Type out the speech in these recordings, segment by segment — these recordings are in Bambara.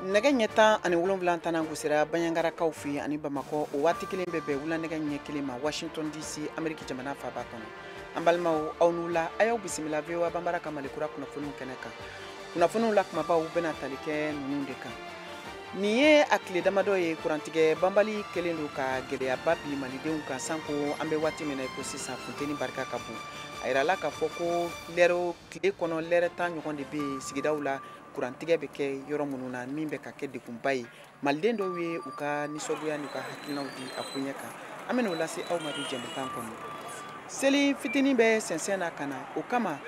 Nɛgɛ ɲɛ 17 tan gosira Banyangarakaw fɛ yen ani Bamakɔ, o waati kelen bɛ bɛn wula nɛgɛ ɲɛ 1 ma Washington DC, Ameriki jamana faaba kɔnɔ. An balimaw, aw n'u la, a y'aw bisimila VOA Banbara ka Malikura kunnafoniw kɛnɛ kan. Kunnafoniw la kumabaw bɛna tali kɛ ninnu de kan. Nin ye a tile damadɔ ye kurantigɛ banbali kɛlen don ka gɛlɛyaba bi malidenw kan, sanko an bɛ waati min na i ko sisan funteni barika ka bon. A yirala k'a fɔ ko lɛrɛ tile kɔnɔ lɛrɛ 10 ɲɔgɔn de bɛ yen sigidaw la kurantigɛ bɛ kɛ yɔrɔ minnu na, min bɛ ka kɛ degunba ye. Maliden dɔw ye u ka nisɔngoya n'u ka hakilinaw di a koɲɛ kan. An bɛn'o lase aw ma bi jɛmukan kɔnɔ. Seli fitinin bɛ sɛnsɛn na ka na, o kama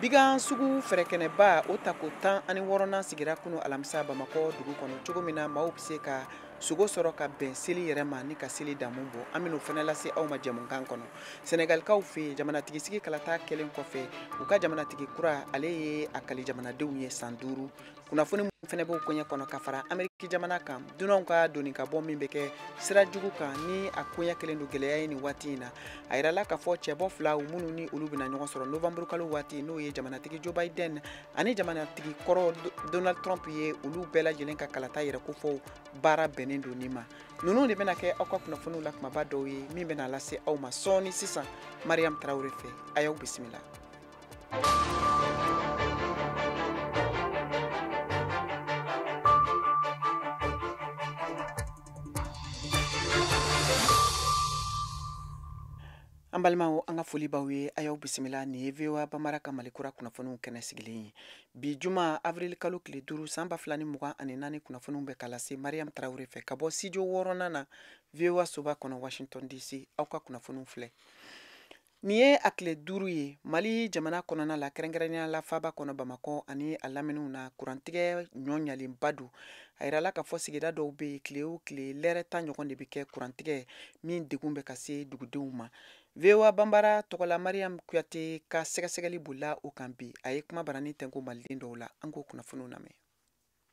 bigan sugu fɛrɛkɛnɛba o tako 16nan sigira kunu alamisa Bamakɔ dugu kɔnɔ, cogo min na maaw bɛ se ka sogo sɔrɔ ka bɛn seli yɛrɛ ma ni ka seli damu bɔ. An bɛn'o fana lase aw ma jɛmukan kɔnɔ. Sɛnɛgalikaw fɛ yen, jamanatigisigi kalata kɛlen kɔfɛ, u ka jamanatigi kura ale ye a kali jamanadenw ye san 5. Kunnafoni min fana b'o koɲɛ kɔnɔ ka fara Ameriki jamana kan, dunanw ka doni ka bɔ min bɛ kɛ sira jugu kan ni a koɲɛ kɛlen don gɛlɛya ye nin waati in na. A yirala k'a fɔ cɛbɔ filaw minnu ni olu bɛna ɲɔgɔn sɔrɔ novembre kalo waati, n'o ye jamanatigi Joe Biden ani jamanatigi kɔrɔ Donald Trump ye, olu bɛɛ lajɛlen ka kalata yɛrɛ kofɔ baara bɛnnen don nin ma. Ninnu de bɛna kɛ aw ka kunnafoniw la kumaba dɔw ye min bɛna lase aw ma sɔɔni sisan Mariam Traoré fɛ. A y'aw bisimila. An balimaw, an ka foli b'aw ye, a y'aw bisimila. Nin ye VOA Banbara ka Malikura kunnafoniw kɛnɛ sigilen ye. Bi juma avril kalo tile 5 san 2024 kunnafoniw bɛ ka lase Mariam Traoré fɛ ka bɔ studio 6nan na VOA soba kɔnɔ Washington DC. Aw ka kunnafoniw filɛ. Nin ye a tile 5 ye Mali jamana kɔnɔna la, kɛrɛnkɛrɛnnenya la faaba kɔnɔ Bamakɔ ani a laminiw na, kurantigɛ ɲɔ ɲalenba don. A yirala k'a fɔ sigida dɔw bɛ yen tile o tile lɛrɛ 10 ɲɔgɔn de bɛ kɛ kurantigɛ min degun bɛ ka se dugudenw ma. VOA Banbara tɔgɔla Mariam Kuyate ka sɛgɛsɛgɛli bolila o kan bi. A ye kuma barani tɛnku maliden dɔw la, an k'o kunnafoniw lamɛn.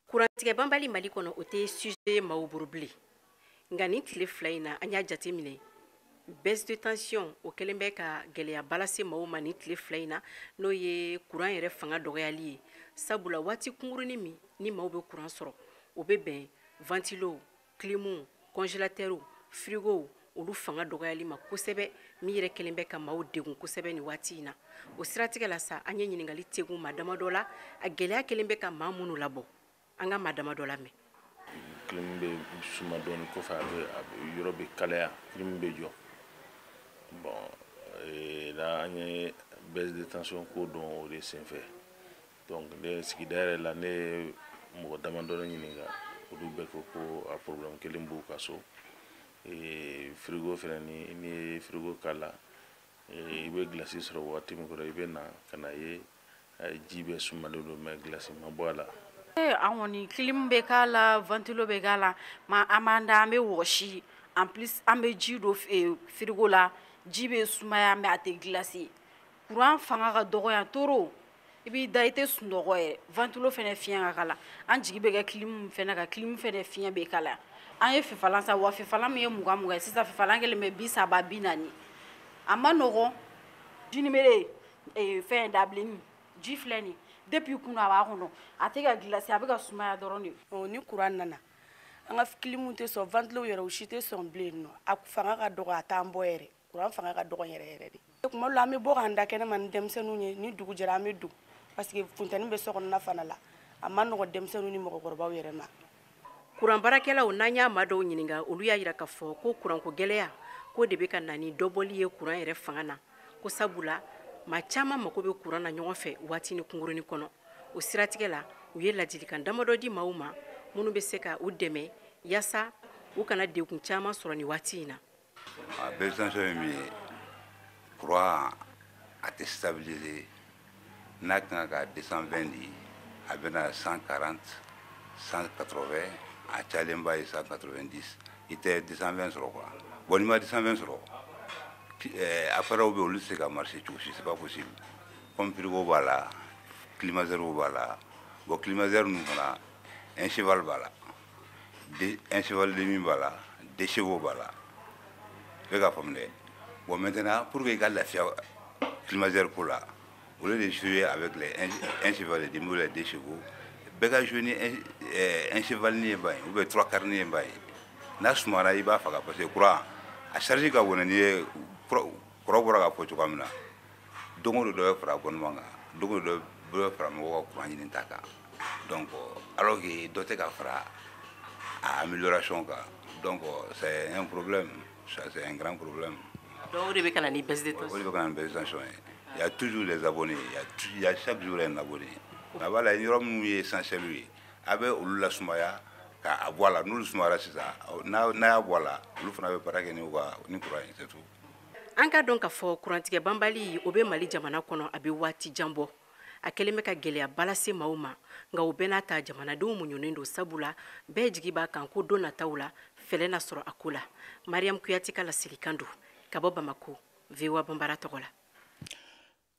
Kurantigɛ banbali Mali kɔnɔ, o tɛ sujet ye maaw bolo bilen. Nka nin tile 2 in na, an y'a jateminɛ baisse de tension o kɛlen bɛ ka gɛlɛyaba lase maaw ma nin tile 2 in na, n'o ye kuran yɛrɛ fanga dɔgɔyali ye. Sabula waati kunkurunin min ni maaw bɛ kuran sɔrɔ, o bɛ bɛn ventilo, climu, congélateur, frigo olu fanga dɔgɔyali ma kosɛbɛ, min yɛrɛ kɛlen bɛ ka maaw degun kosɛbɛ nin waati in na. O siratigɛ la sa, an ye ɲininkali tegun maa damadɔ la, a gɛlɛya kɛlen bɛ ka maa minnu labɔ, an ka maa damadɔ lamɛn. Clim bɛ suma dɔɔni kɔfɛ, a bɛ yɔrɔ bɛ kalaya, clim bɛ jɔ. Bon, là an ye baisse de tension ko dɔn o de senfɛ. Donc ne sigida yɛrɛ la, ne ye mɔgɔ damadɔ ɲininka, olu bɛɛ ko ko a problème kelen b'u ka so. Frigo fɛnɛ, ni ye frigo k'a la, i bɛ glace sɔrɔ waati min kɔrɔ, i bɛ na ka na ye ji bɛɛ sumalen don, mais glace ma bɔ a la. An kɔni clim bɛ k'a la, ventilo bɛ k'a la, mais an b'an da, an bɛ wɔsi, en plus an bɛ ji don frigo la, ji bɛ sumaya mais a tɛ glace. Courant fanga ka dɔgɔ yan trop, i b'i da i tɛ sunɔgɔ yɛrɛ. Ventilo fɛnɛ fiɲɛ ka k'a la, an jigi bɛ kɛ clim fɛnɛ kan, clim fɛnɛ fiɲɛ bɛ k'a la. An ye fifalan san, wa fifalan min ye mugan mugan ye, sisan fifalan kɛlen bɛ 30 40. A ma nɔgɔn. Jinimere, fɛn dabilennin, ji filɛ nin ye, depuis kunun a b'a kɔnɔ, a tɛ ka glace, a bɛ ka sumaya dɔrɔn de. Ni courant nana, an ka clim tɛ sɔn, ventilo yɛrɛ o si tɛ sɔn bilen nɔ. A fanga ka dɔgɔ, a t'an bɔ yɛrɛ. Courant fanga ka dɔgɔ yɛrɛ yɛrɛ de. Tuma dɔ la an bɛ bɔ k'an da kɛnɛma ni denmisɛnninw ye, ni dugu jɛra an bɛ don, parce que funteni bɛ so kɔnɔna fana la, a ma nɔgɔn denmisɛnninw ni mɔgɔkɔrɔbaw yɛrɛ ma. Kuran baarakɛlaw, n'an y'a maa dɔw ɲininka, olu y'a yira k'a fɔ ko kuranko gɛlɛya k'o de bɛ ka na ni dɔbɔli ye kuran yɛrɛ fanga na, ko sabula maa caman mako bɛ kuran na ɲɔgɔn fɛ waati ni kunkurunin kɔnɔ. O siratigɛ la, u ye ladilikan damadɔ di maaw ma minnu bɛ se ka u dɛmɛ yaasa u kana degun caman sɔrɔ nin waati in na. A baisse de tension ye min ye, courant a tɛ stabiliser. N'a kan ka 220 di, a bɛna 140, 180, a cayalenba ye 190. I tɛ 220 sɔrɔ quoi. Bon, n'i ma 220 sɔrɔ, appareil bɛ yen, olu tɛ se ka marcher cogo si, c'est pas possible. Comme frigo b'a la, climatiseur b'a la. Bon, climatiseur ninnu fana, un cheval b'a la, un cheval demi b'a la, 2 chevaux b'a la. I bɛ k'a faamu dɛ. Bon, maintenant, pour que i ka lafiya climatiseur ko la, au lieu de jouer avec les un cheval et demi ou les 2 chevaux, Bɛɛ ka jouer ni un cheval ni ye ba ye ou bien trois quarts ni ye ba ye. N'a sumara, i b'a faga, parce que courant a charge ka bon. Ni ye kɔrɔ bɔra k'a fɔ cogoya min na, don o don dɔ bɛ fara abonnement kan, don o don dɔ bɛ fara mɔgɔw ka courant ɲini ta kan. Donc alors que dɔ tɛ ka fara a amélioration kan, donc c'est un problème, ça c'est un grand problème. Donc o de bɛ ka na ni baisse de tension. O de bɛ ka na ni baisse de tension ye. Il y a toujours les abonnés, il y a chaque jour un abonné. A b'a la yɔrɔ minnu ye essentiel ye, a bɛ olu lasumaya k'a bɔ a la. N'olu sumayara sisan, n'a y'a bɔ a la, olu fana bɛ baara kɛ ni u ka ni courant ye, c'est tout. An ka dɔn k'a fɔ kurantigɛ banbali, o bɛ Mali jamana kɔnɔ, a bɛ waati jan bɔ. A kɛlen bɛ ka gɛlɛyaba lase maaw ma, nka o bɛɛ n'a ta, jamanadenw muɲunen don, sabula bɛɛ jigi b'a kan ko don nataw la, fɛlɛ na sɔrɔ a ko la. Mariam Kuyate ka laselikan don ka bɔ Bamako, VOA Banbara tɔgɔ la.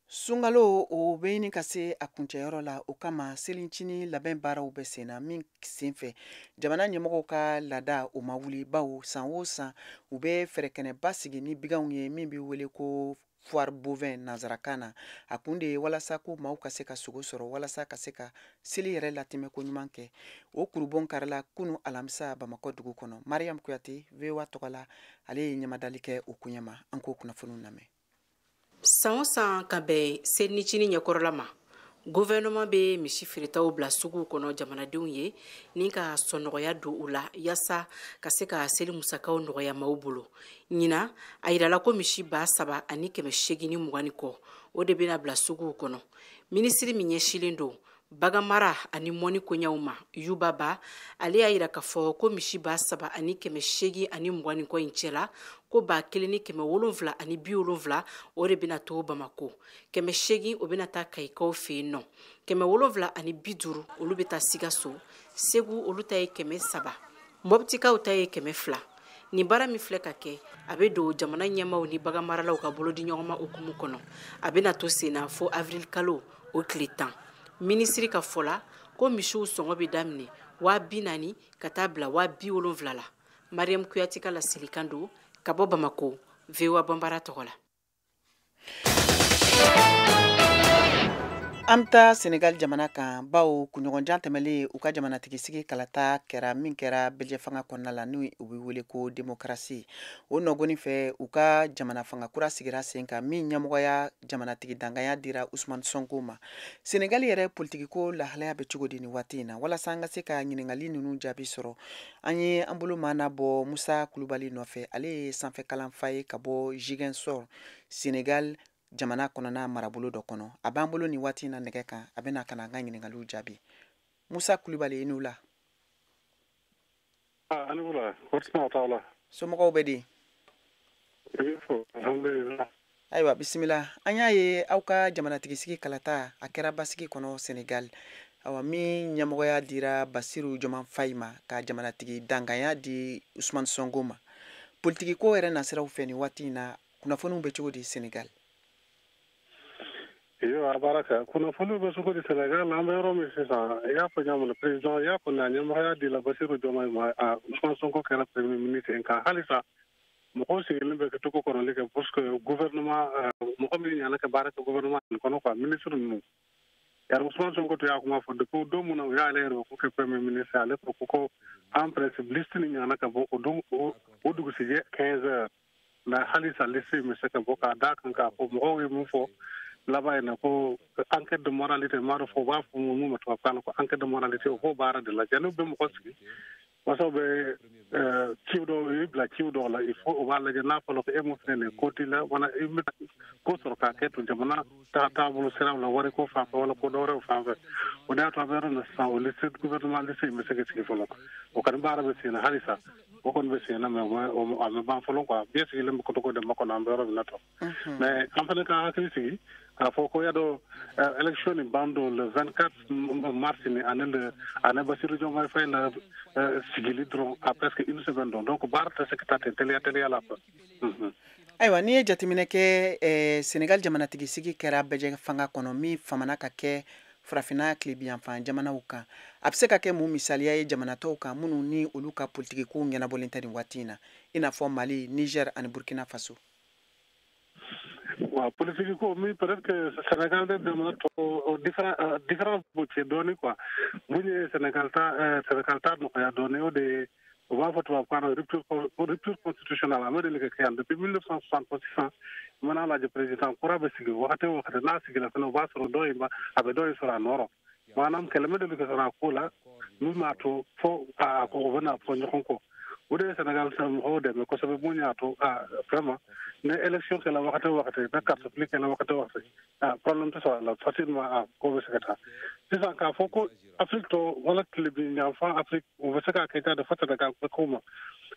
Sunkalo, o bɛ ɲini ka se a kuncɛyɔrɔ la. O kama, selincinin labɛn baaraw bɛ sen na. Min senfɛ, jamana ɲɛmɔgɔw ka laada, o ma wuli, bawo san o san u bɛ fɛɛrɛkɛnɛba sigi ni biganw ye, min bɛ wele ko foire bovin nanzarakan na. A kun de ye walasa ko maaw ka se ka sogo sɔrɔ, walasa ka se ka seli yɛrɛ latɛmɛ ko ɲuman kɛ. O kurubon karila kunu alamisa Bamakɔ dugu kɔnɔ. Mariam Kuyate, VOA tɔgɔ la, ale ye ɲamadali kɛ o koɲɛ ma. An k'o kunnafoniw lamɛn. San o san, ka bɛn selinicinin ɲɛkɔrɔla ma, gouvernement bɛ misi feeretaw bila suguw kɔnɔ jamanadenw ye, ni ka sɔnɔgɔya don u la, yaasa ka se ka seli musakaw nɔgɔya maaw bolo. Ɲinan, a yirala ko misi 3820 ni kɔ, o de bɛna bila suguw kɔnɔ. Minisiri min ɲɛsilen don baganmara ani mɔni koɲaw ma, Yuba Ba, ale y'a yira k'a fɔ ko misi 3820 ni kɔ in cɛla, ko 1770, o de bɛna to Bamako, 800, o bɛna taa Kayikaw fɛ yen nɔ, 750, olu bɛ taa Sikaso, Segu, olu ta ye 300, Mɔpitikaw ta ye 200. Nin baara min filɛ ka kɛ, a bɛ don jamana ɲɛmaw ni baganmaralaw ka bolodiɲɔgɔnma hukumu kɔnɔ. A bɛna to sen na fo avril kalo o tile 10. Minisiri ka fɔ la, ko misiw sɔngɔ bɛ daminɛ 40 000 ka taa bila 70 000 la. Mariam Kuyate ka laselikan don ka bɔ Bamako, VOA Banbara tɔgɔ la. An bɛ taa Senegal jamana kan, bawo kunɲɔgɔnjan tɛmɛlen, u ka jamanatigisigi kalata kɛra, min kɛra bɛlɛjɛ fanga kɔnɔna la, ni u bɛ wele ko démocratie. O nɔgɔni fɛ, u ka jamana fanga kura sigira sen kan, min ɲɛmɔgɔya jamanatigi danganya dira Usumani Sɔnko ma. Senegal yɛrɛ politikiko lahalaya bɛ cogo di nin waati in na? Walasa an ka se ka ɲininkali ninnu jaabi sɔrɔ, an ye an bolo maana bɔ Musa Kulubali nɔfɛ. Ale ye sanfɛ kalanfa ye ka bɔ Ziguinchor, Senegal jamana kɔnɔna marabolo dɔ kɔnɔ. A b'an bolo nin waati in na nɛgɛ kan. A bɛna ka na an ka ɲininkaliw jaabi. Musa Kulubali, i n'u la. Ani wula, kɔri la. Somɔgɔw bɛ di? Ayiwa, bisimila. An y'a ye aw ka jamanatigisigi kalata, a kɛra basigi kɔnɔ Senegal. Awa, min ɲɛmɔgɔya dira Basiru Jɔman Fayi ma, ka jamanatigi danganya di Usumani Sɔnko ma. Politikiko yɛrɛ nasiraw fɛ nin waati in na, kunnafoniw bɛ cogo di Senegal? Iyo, a baraka. Kunnafoniw bɛ cogo di Senegal? An bɛ yɔrɔ min sisan, i y'a fɔ ɲa min, président i y'a fɔ a ɲɛmɔgɔya di la Basiru Diomaye ma, a Ousmane Sonko kɛra premier ministre. Nka halisa mɔgɔw sigilen bɛ kɛ cogo kɔrɔli kɛ, parce que gouvernement mɔgɔ min ɲana ka baara kɛ gouvernement nin kɔnɔ quoi, ministre ninnu yari. Ousmane Sonko to y'a kuma fɔ depuis don mun na u y'ale yɛrɛ ko kɛ premier ministre, ale ko en principe liste ni ɲana ka bɔ o don, o dugusijɛ 15 heures. Mais halisa liste in bɛ se ka bɔ, k'a d'a kan k'a fɔ mɔgɔw ye mun fɔ laban in na, ko enquête de moralité, m'a dɔn fɔ u b'a fɔ mun ma tubabukan na ko enquête de moralité, o b'o baara de la. N'u bɛ mɔgɔ sigi, masaw bɛ ciw dɔw i bila ciw dɔw la, il faut o b'a lajɛ n'a fɔra ko e mun filɛ nin ye, ko t'i la, wala i bɛ ko sɔrɔ k'a kɛ to jamana taabolo siraw la, wari ko fan fɛ wala ko dɔwɛrɛw fan fɛ. O de y'a to an bɛ yɔrɔ min na sisan, o liste, gouvernement liste in bɛ se ka sigi fɔlɔ. O kɔni baara bɛ sen na halisa, o kɔni bɛ sen na, mais a ma ban fɔlɔ quoi. Bɛɛ sigilen bɛ kotoko de makɔnɔ an bɛ yɔrɔ min na tɔ. Mais an fana ka hakili sigi k'a fɔ ko y'a dɔn élection nin ban don le 24 mars ni ani le ani Bassirou Diomaye Faye la sigili dɔrɔn à presque une semaine don. Donc baara tɛ se ka taa ten teliya teliya la quoi. Ayiwa, n'i ye jateminɛ kɛ, Senegal jamanatigisigi kɛra bɛjɛ fanga kɔnɔ, min famana ka kɛ Farafinna tilebiyanfan jamanaw kan. A bɛ se ka kɛ mun misaliya ye jamana tɔw kan, minnu ni olu ka politikikow ɲɛnabɔlen tɛ nin waati in na, i n'a fɔ Mali, Niger ani Burkina Faso? Wa politique ko min, peut-être que Sénégal bɛ jamana tɔ différence b'o cɛ dɔɔni quoi. Mun ye Sénégal ta nɔgɔya dɔɔni, o de ye u b'a fɔ tubabukan na rupture constitutionnelle. A ma deli ka kɛ yan depuis 1960. Sisan i mana lajɛ, président kura bɛ sigi wagati o wagati, n'a sigira fɛnɛ, o b'a sɔrɔ dɔ in a bɛ dɔ in sɔrɔ a nɔ rɔ. Maanaam kɛlɛ ma deli ka sɔrɔ a ko la min b'a to fo a ko o bɛna fɔ ɲɔgɔn kɔ. O de ye Sénégal mɔgɔw dɛmɛ kosɛbɛ. Mun y'a to vraiment ni élection kɛla wagati o wagati, ni carte fili kɛla wagati o wagati, problème tɛ sɔrɔ a la facilement, a ko bɛ se ka taa. Sisan k'a fɔ ko Afrique tɔ wala tilebin yanfan Afrique, u bɛ se k'a kɛ de fo Sénégal ko ma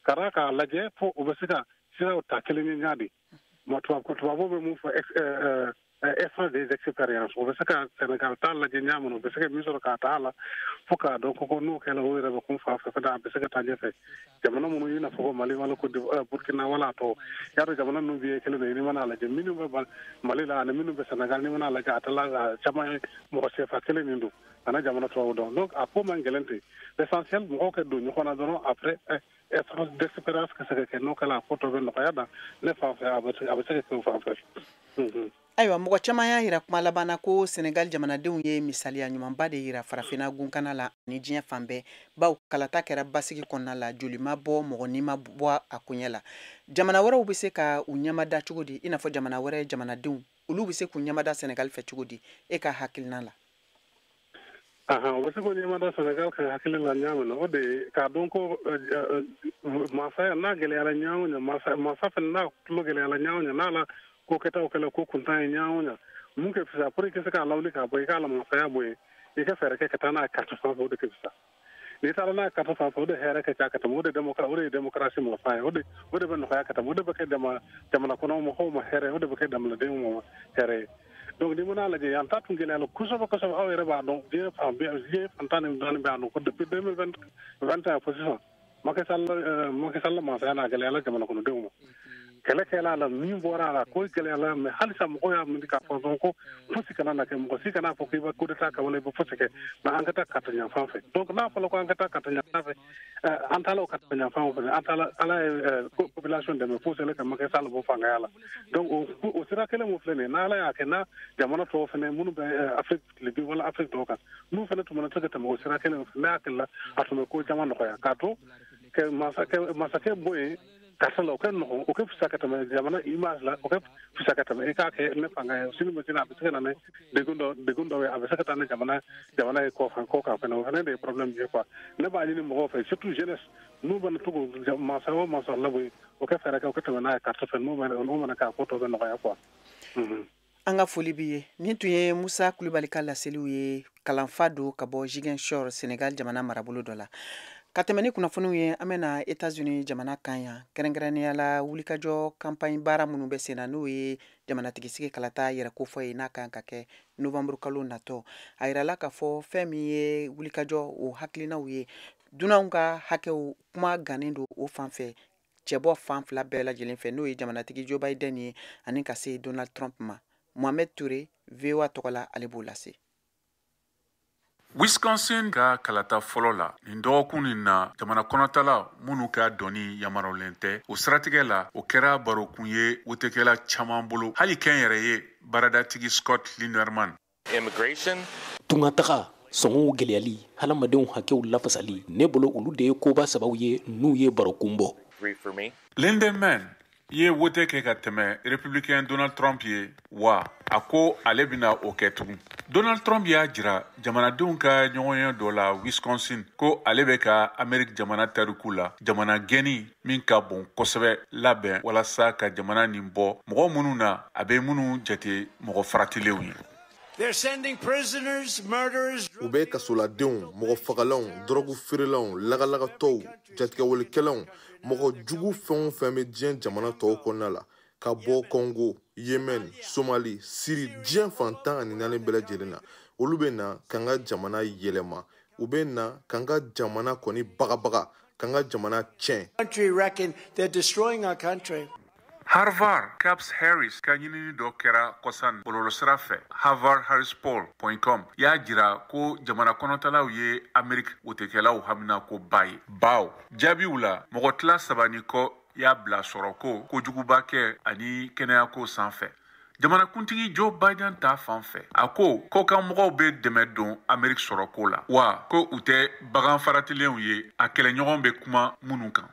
ka d'a k'a lajɛ fo u bɛ se ka siraw ta kelen ye ɲa de ma. Tubabu bɛ mun fɔ, échange des expériences, o bɛ se ka Sénégal ta lajɛ ɲa min, u bɛ se ka min sɔrɔ k'a ta a la fo k'a dɔn ko n'o kɛra, o yɛrɛ bɛ kun fan fɛ fɛnɛ, a bɛ se ka taa ɲɛfɛ. Jamana minnu i n'a fɔ ko Mali wala ko Burkina wala a tɔ, y'a dɔn jamana ninnu bɛ kelen de ye. N'i mana lajɛ, minnu bɛ Mali la ani minnu bɛ Sénégal, n'i mana lajɛ, a tɛ caman ye mɔgɔ sefa kelen min don a na jamana tubabu dɔn. Donc a ko man gɛlɛn ten. L'essentiel, mɔgɔw ka don ɲɔgɔn na dɔrɔn, après échange d'expérience ka se ka kɛ. N'o kɛra, a ko tɔ bɛ nɔgɔya da ne fan fɛ, a bɛ se ka kɛ o fan fɛ. Ayiwa, mɔgɔ caman y'a yira kuma laban na ko Senegal jamanadenw ye misaliya ɲumanba de yira Farafinna gunkana la ni diɲɛ fan bɛɛ, baw kalata kɛra basigi kɔnɔna la, joli ma bɔ, mɔgɔ ni ma bɔ a koɲɛ la. Jamana wɛrɛw bɛ se ka u ɲɛmada cogo di? I n'a fɔ jamana wɛrɛ jamanadenw, olu bɛ se k'u ɲɛmada Senegal fɛ cogo di, e ka hakilina la? Ahan, u bɛ se k'u ɲɛmada Senegal ka hakili la ɲa min na, o de ye k'a dɔn ko masaya n'a gɛlɛyara ɲa o ɲa, masa fɛnɛ n'a tulo gɛlɛyara ɲa o ɲa, n'a la ko kɛtaw kɛla ko kuntan ye ɲa o ɲa, mun kɛ fisa pour que i ka se k'a lawuli k'a bɔ i k'a la masaya bɔ yen, i ka fɛɛrɛ kɛ ka taa n'a carte fan fɛ, o de ka fisa. N'i taara n'a carte fan fɛ, o de hɛrɛ ka ca ka tɛmɛ o de o de ye démocratie masa ye. O de bɛ nɔgɔya ka tɛmɛ o de bɛ kɛ jamana kɔnɔ mɔgɔw ma hɛrɛ, o de bɛ kɛ jamanadenw ma hɛrɛ ye. Donc ni mana lajɛ, yan ta tun gɛlɛyala kosɛbɛ kosɛbɛ. Aw yɛrɛ b'a dɔn, diɲɛ fan bɛɛ, diɲɛ fan 14 b'a dɔn ko depuis 2021 fo sisan, Macky Sall masaya n'a gɛlɛyala jamana kɔnɔdenw ma. Kɛlɛ kɛla a la, min bɔra a la, ko gɛlɛyala, mais halisa mɔgɔw y'a miiri k'a fɔ dɔrɔn ko fosi kana na kɛ, mɔgɔ si kana fɔ k'i bɛ coup d'état kɛ wala i bɛ fosi kɛ, mais an ka taa carte ɲanfan fɛ. Donc n'a fɔra ko an ka taa carte ɲanfan fɛ, an taala o carte ɲanfan fɛ, an taala, Ala ye population dɛmɛ fo selen ka Macky Sall bɔ fangaya la. Donc o sira kelen mun filɛ nin ye, n'Ala y'a kɛ n'a jamana tɔw fɛnɛ minnu bɛ Afrique tilebin wala Afrique tɔw kan, n'u fɛnɛ tun mana se ka tɛmɛ o sira kelen fɛ, ne hakili la a tun bɛ ko caman nɔgɔya k'a to kɛ masakɛ bɔ yen karisa la. O kɛ nɔgɔn, o kɛ fisa ka tɛmɛ jamana image la, o kɛ fisa ka tɛmɛ i k'a kɛ ne fanga ye sini ma sini a bɛ se ka na ni degun dɔ ye, a bɛ se ka taa ni jamana ye kɔ kan kɔ kan fɛnɛ. O fɛnɛ de ye problème ye quoi. Ne b'a ɲini mɔgɔw fɛ, surtout jeunesse, n'u bɛna to k'o masa o masa labɔ yen, o kɛ fɛɛrɛ kɛ o kɛ tɛmɛ n'a ye carte fɛ. N'o mana kɛ, a ko tɔ bɛ nɔgɔya quoi. An ka foli b'i ye. Nin tun ye Musa Kulubali ka laseliw ye, kalanfa don ka bɔ Ziguinchor, Senegal jamana marabolo dɔ la. Ka tɛmɛ ni kunnafoniw ye, an bɛna Etats-Unis jamana kan yan, kɛrɛnkɛrɛnnenya la wulikajɔ campagne baara minnu bɛ sen na, n'o ye jamanatigisigi kalata yɛrɛ kofɔ ye, n'a kan ka kɛ novembre kalo natɔ. A yirala k'a fɔ fɛn min ye wulikajɔ o hakilinaw ye, dunanw ka hakɛw kuma gannen don o fan fɛ, cɛbɔ fan fila bɛɛ lajɛlen fɛ, n'o ye jamanatigi Joe Biden ye ani ka se Donald Trump ma. Mohamed Touré, VOA tɔgɔ la, ale b'o lase. Wisconsin ka kalata fɔlɔ la nin dɔgɔkun nin na, jamana kɔnɔtala minnu ka dɔnni yamaruyalen tɛ, o siratigɛ la, o kɛra barokun ye wotekɛla caaman bolo, hali kɛn yɛrɛ ye baaradatigi Scott Linerman. Tungataga sɔngɔw gɛlɛyali, hadamadenw hakɛw lafasali, ne bolo olu de ye koba sababu ye n'u ye barokun bɔ. Lindemann ye wote kɛ ka tɛmɛ républicain Donald Trump ye wa a ko ale bɛna o kɛ tugun. Donald Trump y'a jira jamanadenw ka ɲɔgɔnye dɔ la Wisconsin ko ale bɛ ka Amerique jamana tariku la jamana gɛnni min ka bon kosɛbɛ labɛn walasa ka jamana nin bɔ mɔgɔ minnu na a bɛ minnu jate mɔgɔ faratilenw ye. U bɛ kasoladenw, mɔgɔ fagalanw, dɔrɔgu feerelanw, lagalagatɔw, jatigɛwalikɛlanw, mɔgɔ jugu fɛn o fɛn bɛ diɲɛ jamana tɔw kɔnɔna la, ka bɔ Kɔngo, Yemen, Somali, Siri, diɲɛ fan 14 bɛɛ lajɛlen na, olu bɛ na k'an ka jamana yɛlɛma, u bɛ na k'an ka jamana kɔni bagabaga, k'an ka jamana tiɲɛ. Harvard Caps Harris ka ɲinini dɔ kɛra kɔsan bɔlɔlɔsira fɛ, harvardharrispoll.com, y'a jira ko jamana kɔnɔtalaw ye Amerique wotekɛlaw haminako ba ye, baw jaabiw la mɔgɔ tila saba ni kɔ y'a bila sɔrɔko, kojugubakɛ ani kɛnɛyako sanfɛ. Jamanakuntigi Joe Biden ta fan fɛ, a ko kɔkanmɔgɔw bɛ dɛmɛ don Amerique sɔrɔko la, wa ko u tɛ bagan faratilenw ye a kɛlɛɲɔgɔn bɛ kuma minnu kan.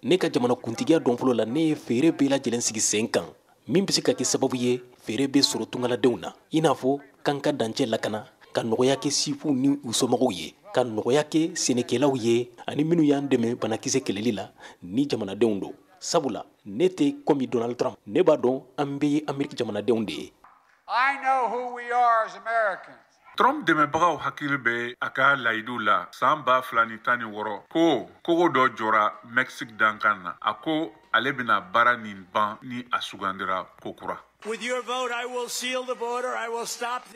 Ne ka jamanakuntigiya don fɔlɔ la, ne ye feere bɛɛ lajɛlen sigi sen kan min bɛ se ka kɛ sababu ye feere bɛ sɔrɔ tungaladenw na, i n'a fɔ k'an ka dancɛ lakana, ka nɔgɔya kɛ sifuw ni u somɔgɔw ye, ka nɔgɔya kɛ sɛnɛkɛlaw ye ani minnu y'an dɛmɛ banakisɛ kɛlɛli la ni jamanadenw don. Sabula ne tɛ komi Donald Trump, ne b'a dɔn an bɛɛ ye Ameriki jamanadenw de ye. I know who we are as Americans. Trump dɛmɛbagaw hakili bɛ a ka layidu la san 2016 ko kogo dɔ jɔra Mexique dankan na. A ko ale bɛna baara nin ban ni a sugandira kokura. N'a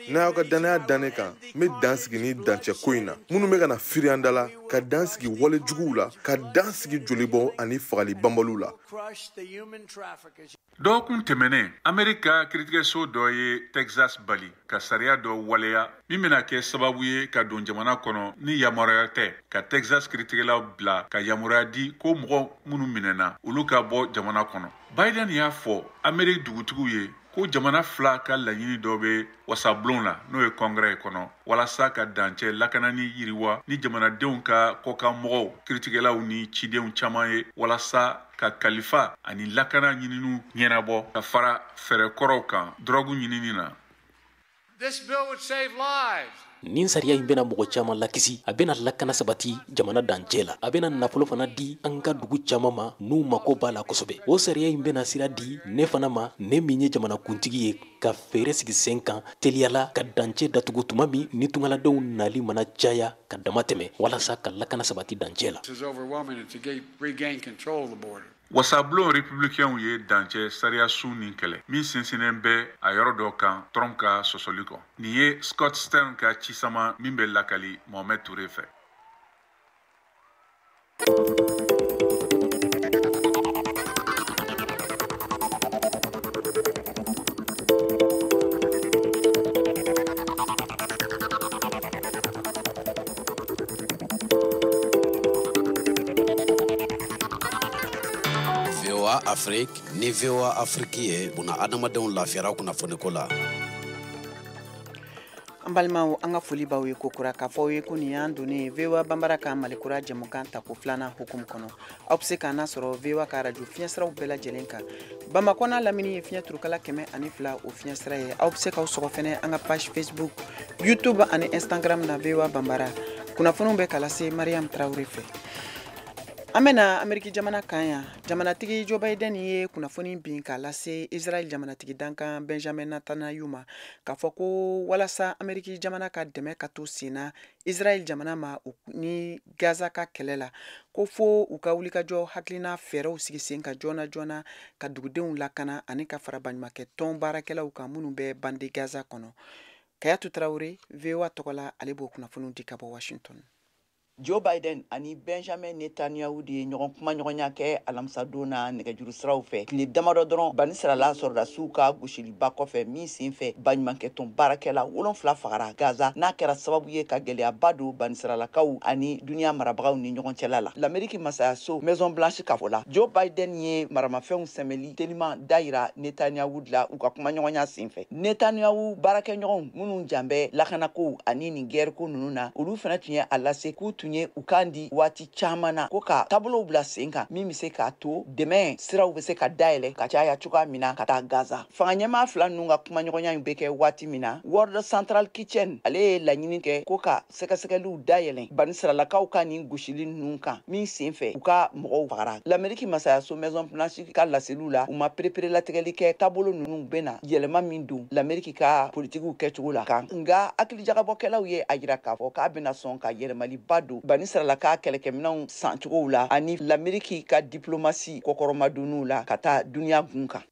y'aw ka dannaya da ne kan, n bɛ dan sigi ni dancɛ ko in na minnu bɛ ka na firi an da la, ka dan sigi wale juguw la, ka dan sigi jolibɔ ani fagali banbaliw la. Dɔgɔkun tɛmɛnen, Ameriki ka kiiritigɛso dɔ ye Texas bali ka sariya dɔ waleya min bɛna kɛ sababu ye ka don jamana kɔnɔ ni yamaruya tɛ, ka Texas kiiritigɛlaw bila ka yamaruya di ko mɔgɔ minnu minɛna olu ka bɔ jamana kɔnɔ. Biden y'a fɔ Ameriki dugutigiw ye ko jamana fila ka laɲini dɔ bɛ wasabulon la, n'o ye kɔngrɛ kɔnɔ, walasa ka dancɛ lakanani yiriwa ni jamanadenw ka kɔkanmɔgɔw, kiiritigɛlaw ni cidenw caman ye, walasa ka kalifa ani lakana ɲininiw ɲɛnabɔ ka fara fɛɛrɛkɔrɔw kan dɔrɔgu ɲinini na. Nin sariya in bɛna mɔgɔ caman lakisi, a bɛna lakana sabati jamana dancɛ la, a bɛna nafolo fana di an ka dugu caman ma n'u mako b'a la kosɛbɛ. O sariya in bɛna sira di ne fana ma, ne min ye jamanakuntigi ye, ka feere sigi sen kan teliyala ka dancɛ datugu tuma min ni tungaladenw nali mana caya ka dama tɛmɛ, walasa ka lakana sabati dancɛ la. Wasabulon républicainw ye dancɛ sariya sun nin kɛlɛ min sinsinnen bɛ a yɔrɔ dɔ kan Trump ka sɔsɔli kɔ. Nin ye Scott Stern ka cisama min bɛ lakali Mohamed Touré fɛ. Afrique ni VOA Afrique ye buna adamadenw lafiyara kunnafoniko la. An balimaw, an ka foli b'aw ye kokura k'a fɔ aw ye ko nin y'an donnen VOA Banbara ka Malikura jɛmukan tako filanan hukumu kɔnɔ. Aw bɛ se k'an nasɔrɔ VOA ka radio fiɲɛsiraw bɛɛ lajɛlen kan. Bamakɔ n'a lamini ye fiɲɛ turukala 102 o fiɲɛsira ye. Aw bɛ se k'aw sɔgɔ fɛnɛ an ka page Facebook, YouTube ani Instagram na VOA Banbara. Kunnafoniw bɛ k'a lase Mariam Traoré fɛ. An bɛna Ameriki jamana kan yan. Jamanatigi Joe Biden ye kunnafoni bin k'a lase Israel jamanatigi dankan Benjamin Netanyahu ma, k'a fɔ ko walasa Ameriki jamana ka dɛmɛ ka to sen na Israel jamana ma ni Gaza ka kɛlɛ la, ko fo u ka wulikajɔ hakilina fɛɛrɛw sigi sen kan joona joona ka dugudenw lakana ani ka fara baɲumankɛ tɔn baarakɛlaw kan minnu bɛ bande Gaza kɔnɔ. Kayatu Traoré, VOA tɔgɔ la, ale b'o kunnafoniw di ka bɔ Washington. Joe Biden ani Benjamin Netanyahu de ye ɲɔgɔn kumaɲɔgɔnya kɛ alamisadon na nɛgɛjuru siraw fɛ tile damadɔ dɔrɔn banisirala sɔrɔdasiw ka gosiliba kɔfɛ min sen fɛ baɲumankɛtɔn baarakɛla 7 fagara Gaza, n'a kɛra sababu ye ka gɛlɛyaba don banisiralakaw ani duniya marabagaw ni ɲɔgɔn cɛla la. Lameriki masayaso Maison Blanche ka fɔ la, Joe Biden ye maramafɛnw sɛmɛli teliman dayira Netanyahu la u ka kumaɲɔgɔnya sen fɛ. Netanyahu baarakɛɲɔgɔnw minnu jan bɛ lakanakow ani nin gɛrɛko ninnu na, olu fana tun ye a lase k'u tun ye u kan di waati caman na ko ka taabolow bila sen kan min bɛ se k'a to dɛmɛ siraw bɛ se ka dayɛlɛ ka caya cogoya min na ka taa Gaza. Fanga ɲɛmaa fila ninnu ka kumaɲɔgɔnya in bɛ kɛ waati min na, World Central Kitchen ale ye laɲini kɛ ko ka sɛgɛsɛgɛliw dayɛlɛ banisiralakaw ka nin gosili ninnu kan min sen fɛ u ka mɔgɔw fagara. Lameriki masayaso Maison Blanche ka laseliw la, u ma pereperelatigɛli kɛ taabolo ninnu bɛna yɛlɛma min don Lameriki ka politikiw kɛcogo la kan, nka hakilijagabɔkɛlaw ye a jira k'a fɔ k'a bɛna sɔn ka yɛlɛmaliba don banisiralaka kɛlɛkɛminɛnw sancogow la ani Lameriki ka diplomasi kɔkɔrɔmadonniw la ka taa duniya gun kan.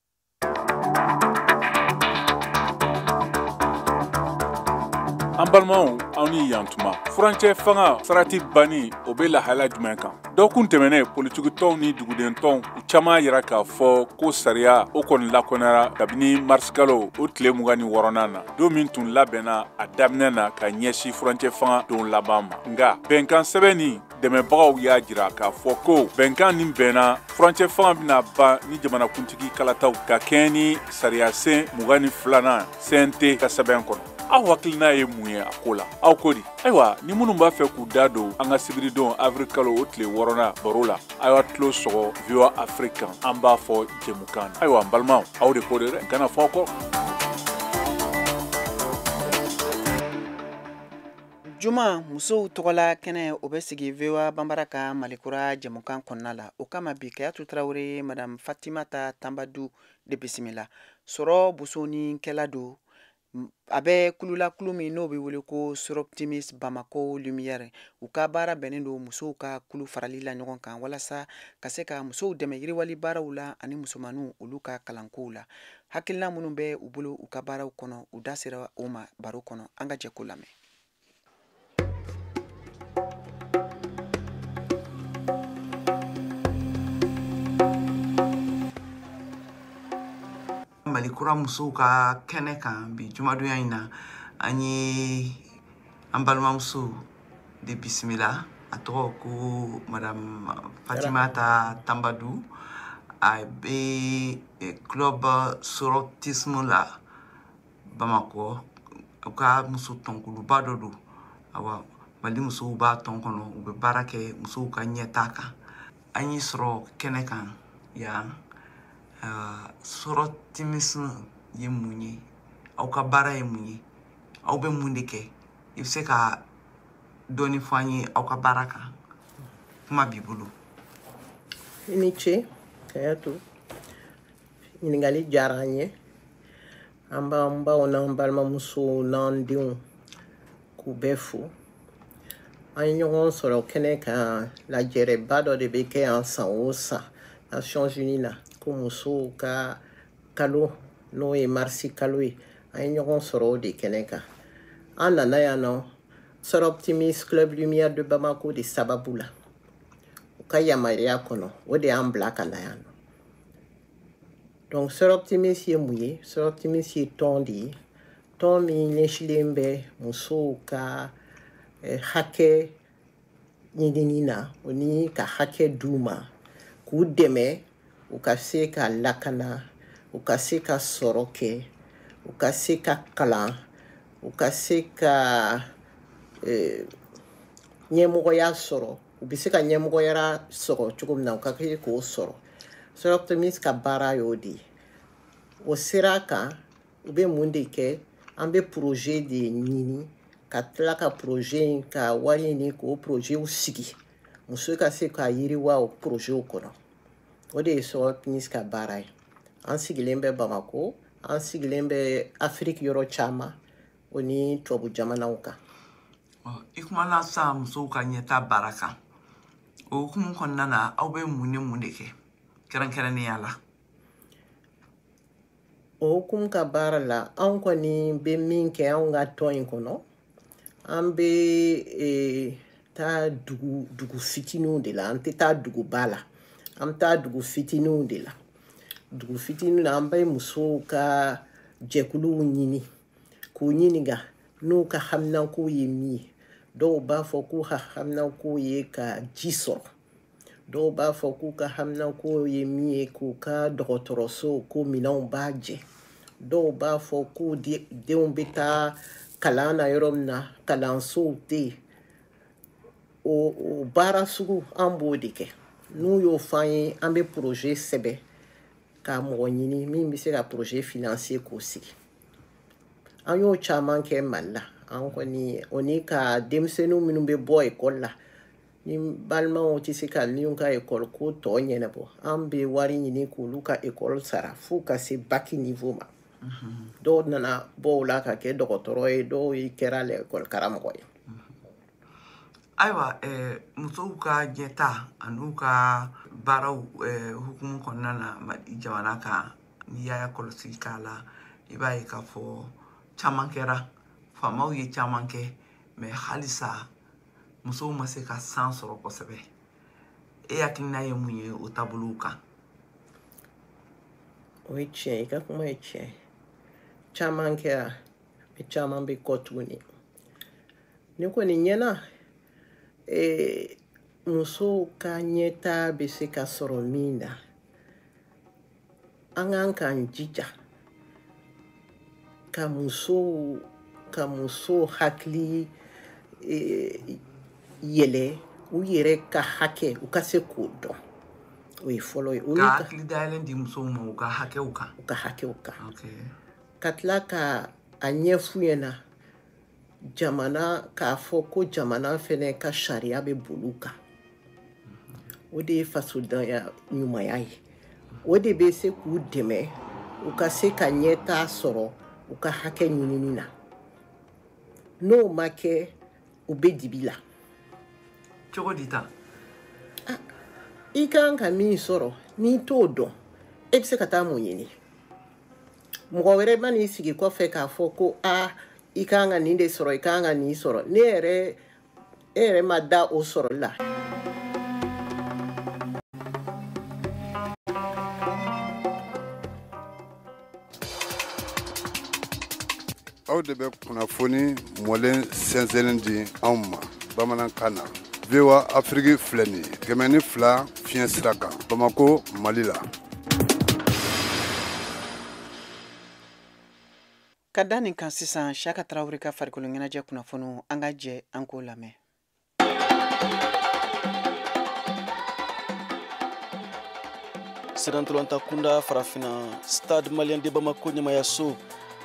An balimaw, aw ni yantuma. Furancɛ fanga sarati banni, o bɛ lahala jumɛn kan? Dɔgɔkun tɛmɛnen, politikitɔnw ni dugudentɔnw, u caman yira k'a fɔ ko sariya o kɔni lakɔnɛra kabini marisikalo o tile 26nan na, don min tun labɛnna a daminɛ na ka ɲɛsin furancɛ fanga don laban ma. Nka bɛnkan sɛbɛn ni dɛmɛbagaw y'a jira k'a fɔ ko bɛnkan nin bɛnna, furancɛ fanga bɛna ban ni jamanakuntigi kalataw ka kɛɲɛ ni sariyasen 22nan CNT ka sɛbɛn kɔnɔ. Aw hakilina ye mun ye a ko la? Aw ko di? Ayiwa, ni minnu b'a fɛ k'u da don an ka sibiridon avril kalo o tile 6nan baro la, a y'a tulo sɔgɔ VOA Afrique kan, an b'a fɔ jɛmukan na. Ayiwa, n balimaw, aw de ko de dɛ, kana fɔ aw kɔ. Juma, musow tɔgɔla kɛnɛ, o bɛ sigi VOA Banbara ka Malikura jɛmukan kɔnɔna la. O kama bi, Kayatu Tarawele, Madame Fatimata Tambadu de bisimila. Sɔrɔ bosonikɛla don, a bɛ kulula, kulu min n'o bɛ wele ko Soroptimist Bamako Lumière. U ka baara bɛnnen don musow ka kulu farali la ɲɔgɔn kan walasa ka se ka musow dɛmɛ yiriwali baaraw la ani musomaninw, olu ka kalankow la. Hakilina minnu bɛ u bolo u ka baaraw kɔnɔ, u da sera o ma baro kɔnɔ. An ka jɛ k'o lamɛn. Mali Kura musow ka kɛnɛ kan bi jumadonya in na, an ye an balimamuso de bisimila. A tɔgɔ ko Madame Fatimata Tambadu. A bɛ club Soroptimist la Bamakɔ, u ka muso tɔnkuluba dɔ don. Awa, Mali musow b'a tɔn kɔnɔ, u bɛ baara kɛ musow ka ɲɛtaa kan. An y'i sɔrɔ kɛnɛ kan yan. Soroptimist ye mun ye? Aw ka baara ye mun ye? Aw bɛ mun de kɛ? I bɛ se ka dɔɔni fɔ an ye aw ka baara kan? Kuma b'i bolo. I ni ce, Kayatu. Ɲininkali diyara an ye. An b'an baw n'an balimamusow n'an denw k'u bɛɛ fo. An ye ɲɔgɔn sɔrɔ kɛnɛ kan. Lajɛrɛba dɔ de bɛ kɛ yan san o san Nations Unies na, ko musow ka kalo, n'o ye marisi kalo ye. An ye ɲɔgɔn sɔrɔ o de kɛnɛ kan. An nana yan nɔ Soroptimist Club Lumière de Bamako de sababu la. U ka yamaruya kɔnɔ, o de y'an bila ka na yan nɔ. Donc Soroptimist ye mun ye? Soroptimist ye tɔn de ye, tɔn min ɲɛsilen bɛ musow ka hakɛ ɲinini na, o ni ka hakɛ d'u ma, k'u dɛmɛ u ka se ka lakana, u ka se ka sɔrɔ kɛ, u ka se ka kalan, u ka se ka ɲɛmɔgɔya sɔrɔ. U bɛ se ka ɲɛmɔgɔya sɔrɔ cogo min na, u ka se k'o sɔrɔ. Soroptimist ka baara y'o de ye. O sera kan, u bɛ mun de kɛ? An bɛ projet de ɲini, ka tila ka projet in ka wari ɲini k'o projet sigi, muso ka se ka yiriwa o projet kɔnɔ. O de ye Soroptimist ka baara ye. An sigilen bɛ Bamako, an sigilen bɛ Afiriki yɔrɔ caman, o ni tubabu jamanaw kan. I kumana sisan musow ka ɲɛta baara kan. O hukumu kɔnɔna na, aw bɛ mun ni mun de kɛ kɛrɛnkɛrɛnnenya la? O hukumu ka baara la, anw kɔni bɛ min kɛ anw ka tɔn in kɔnɔ, an bɛ taa dugu dugu fitininw de la. An tɛ taa duguba la, an bɛ taa dugu fitininw de la. Dugu fitininw na, an bɛ musow ka jɛkuluw ɲini k'u ɲininka n'u ka haminanko ye min ye. Dɔw b'a fɔ k'u ka haminanko ye ka ji sɔrɔ, dɔw b'a fɔ k'u ka haminanko ye min ye k'u ka dɔgɔtɔrɔso ko minɛnw b'a jɛ, dɔw b'a fɔ k'u denw bɛ taa kalan na yɔrɔ min na, kalansow tɛ yen. O baara sugu, an b'o de kɛ. N'u y'o fɔ an ye, an bɛ projet sɛbɛn ka mɔgɔ ɲini min bɛ se ka projet financer k'o sigi. An y'o caman kɛ Mali la. An kɔni o ni ka denmisɛnninw minnu bɛ bɔ ekɔli la, ni balimaw tɛ se ka minnu ka ekɔli ko tɔ ɲɛnabɔ, an bɛ wari ɲini k'olu ka ekɔli sara f'u ka se bac niveau ma. Dɔw nana bɔ o la ka kɛ dɔgɔtɔrɔ ye, dɔw kɛra ekɔli karamɔgɔ ye. Ayiwa, musow ka ɲɛta an'u ka baaraw hukumu kɔnɔna na Mali jamana kan, n'i y'a kɔlɔsi k'a la, i b'a ye k'a fɔ caman kɛra. Faamaw ye caman kɛ, mais halisa musow ma se ka san sɔrɔ kosɛbɛ. E hakilina ye mun ye o taabolow kan? O ye tiɲɛ ye, i ka kuma ye tiɲɛ ye. Caman kɛra, mais caman bɛ kɔ tuguni. Ne kɔni ɲɛna, musow ka ɲɛtaa bɛ se ka sɔrɔ min na, an kan k'an jija ka musow hakili yɛlɛ u yɛrɛ ka hakɛ, u ka se k'o dɔn. O ye fɔlɔ ye. Ka hakili dayɛlɛ di musow ma u ka hakɛw kan. U ka hakɛw kan. Ka tila ka a ɲɛf'u ɲɛna jamana, k'a fɔ ko jamana fɛnɛ ka sariya bɛ boli u kan. O de ye fasodenya ɲumanya ye. O de bɛ se k'u dɛmɛ u ka se ka ɲɛtaa sɔrɔ u ka hakɛ ɲinini na. N'o ma kɛ, u bɛ dibi la. Cogo di tan? I kan ka min sɔrɔ, n'i t'o dɔn, e bɛ se ka taa mun ɲini? Mɔgɔ wɛrɛ ma n'i sigi kɔfɛ k'a fɔ ko aa, i kan ka nin de sɔrɔ, i kan ka nin sɔrɔ. Ne yɛrɛ, e yɛrɛ ma da o sɔrɔli la. Aw de bɛ kunnafoni mɔlen sɛnsɛnnen di anw ma bamanankan na. VOA Afrique filɛ nin ye 102 fiɲɛ sira kan Bamako, Mali la. Ka da nin kan sisan, Siyaka Tarawele ka farikolo ɲɛnajɛ kunnafoniw, an ka jɛ an k'o lamɛn. Sennantolatan kunda farafinna, Stade Malien de Bamako ɲɛmayaso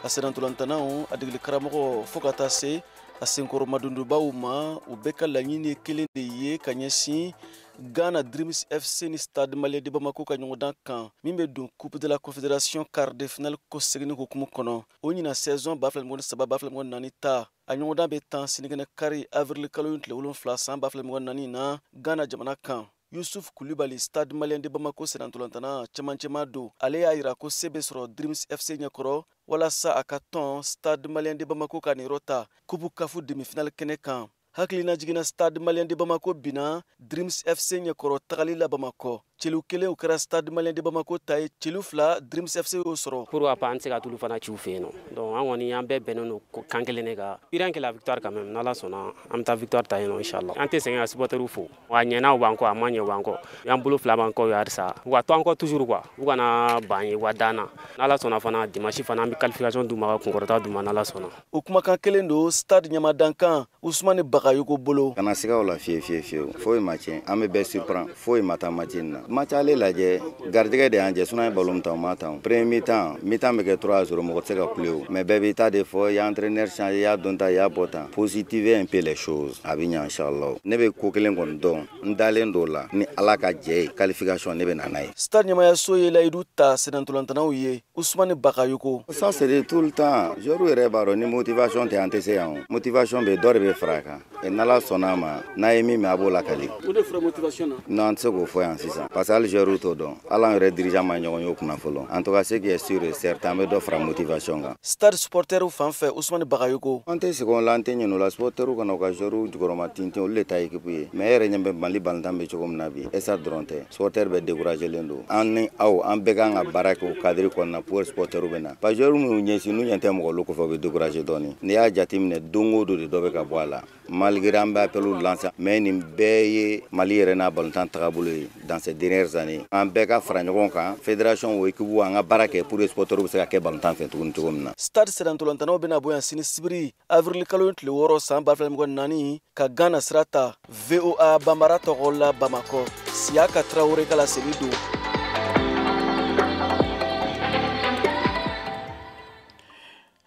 a sennantolatannaw, a degeli karamɔgɔ, fo ka taa se a senkɔrɔmadondobaw ma, u bɛɛ ka laɲini ye kelen de ye ka ɲɛsin Ghana Dreams FC ni Stade Malien de Bamako ka ɲɔgɔndan kan min bɛ don Coupe de la Confédération quart de finale kɔseginni hukumu kɔnɔ. O ɲina saison 2023 2024 ta, a ɲɔgɔndan bɛ tan sinikɛnɛ kari avril kalo in tile 7 san 2024 na Ghana jamana kan. Yusuf Kulibali, Stade Malien de Bamako sennantolatanna cɛmancɛma don, ale y'a yira ko se bɛ sɔrɔ Dreams FC ɲɛkɔrɔ walasa a ka tɔn Stade Malien de Bamako ka niyɔrɔ ta Coupe CAF demi-finale kɛnɛ kan. Hakilina jiginna, Stade Malien de Bamako binna Dreams FC ɲɛkɔrɔ tagali la Bamakɔ. Celu kelen o kɛra Stade Malien de Bamako ta ye, celu 2 Dreams FC y'o sɔrɔ. Pourquoi pas an tɛ se ka t'olu fana ci u fɛ yen nɔ. Donc an kɔni an bɛɛ bɛnnen don kan kelen de kan. Rien que la victoire quand même, n'Ala sɔnna an bɛ taa victoire ta yen nɔ inchallah. An tɛ sɛgɛn ka supporters fo. A ɲɛna u b'an kɔ, a ma ɲɛ u b'an kɔ. An bolo fila b'an kɔ halisa. U ka to an kɔ toujours quoi. U kana ban ye, u ka d'an na. N'Ala sɔnna fana dimanche fana an bɛ qualification d'u ma, ka kunkɔrɔta d'u ma n'Ala sɔnna. O kumakan kelen don Stade ɲamadankan Usumani Bagayogo bolo. Kana siga o la fiye fiye fiyewu. Foyi ma tiɲɛ, an bɛ bɛɛ surprend. Foyi ma taa match in na. Match ale lajɛ, garijɛgɛ de y'an jɛ, sinon an ye ballon ta, o ma ta. Premier mi-temps, mi-temps bɛ kɛ 3-0, mɔgɔ tɛ se ka kule o. Mais bɛɛ b'i ta de fɔ, i y'a entraîneur changer, i y'a don tan, i y'a bɔ tan. Positiver un peu les choses, a bɛ ɲɛ inchallah. Ne bɛ ko kelen kɔni dɔn, n dalen don o la, ni Ala ka jɛ ye, qualification ne bɛ na n'a ye. Stade ɲɛmayaso ye layidu ta sennantolatannaw ye, Usumani Bagayogo. Ça c'est tout le temps. Joueur yɛrɛ b'a dɔn ni motivation tɛ an tɛ se yan o. Motivation bɛ yen, dɔ de bɛ fara a kan. N'Ala sɔnna a ma, n'a ye min mɛn a b'o lakali. O de fɔra motivation na. Non, an tɛ se k'o fɔ yan sisan. Parce que hali joueur t'o dɔn. Hali an yɛrɛ dirigeant ma ɲɔgɔn ye o kunna fɔlɔ. En tout cas, ce qui est sûr et certain, an bɛ dɔ fara motivation kan. Stade supporters fan fɛ, Usumani Bagayogo. An tɛ segin o la, an tɛ ɲinɛ o la. Supporters kana u ka joueurs jukɔrɔma tintin, olu de ta équipe ye. Mais e yɛrɛ ɲɛ bɛ Mali balontan bɛ cogo min na bi, Stade dɔrɔn tɛ. Supporters bɛɛ découragé len don. An ni aw, an bɛɛ kan ka baara kɛ o cadre kɔnɔna pour supporters bɛ na. Parce que joueurs minnu ɲɛsin, n'u ɲɛ tɛ mɔgɔ olu kɔfɛ, u bɛ découragé dɔɔnin. N'i y'a jateminɛ, don o don de dɔ bɛ ka bɔ a la. Malgré an bɛ appel lancer, mais nin bɛɛ ye Mali yɛrɛ n'a balontan tagabolo ye dans ces dernières années. An bɛɛ ka fara ɲɔgɔn kan, fédération o équipe an ka baara kɛ pour que supporters bɛ se ka kɛ balontan fɛ tuguni cogo min na. Stade sennantolatannaw bɛna bɔ yan sini sibiri avril kalo tile 6 san 2024 ka Ghana sira ta. VOA Banbara tɔgɔ la Bamakɔ, Siyaka Tarawele ka laseli don.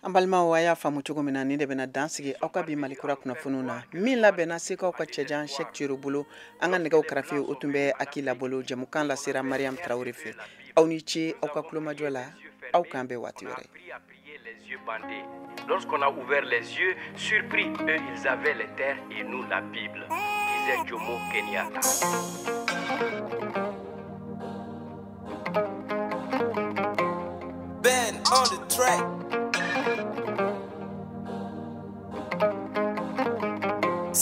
An balimaw, a y'a faamu cogo min na, nin de bɛna dan sigi aw ka bi Malikura kunnafoniw na min labɛnna Sekaw ka cɛjan Cheick Tiero bolo. An ka nɛgɛw karafe o tun bɛ Akila bolo. Jɛmukan lasera Mariam Tarawele fɛ. Aw ni ce aw ka kulomajɔ la, aw k'an bɛn waati wɛrɛ. Lorsqu'on a ouvert les yeux, surpris, eux, ils avaient les terres et nous la Bible, disait Jomo Kenyatta. Ben on the track.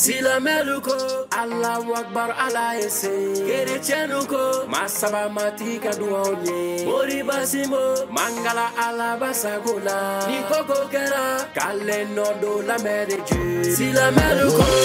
Silamɛlu ko Allahu Akbar, Ala ye se. Kerecɛnu ko masaba matigi ka duwaw ye. Moriba Simo Mangala Ala basago la. Ni koko kɛra k'ale nɔ don la main de Dieu. Silamɛlu ko.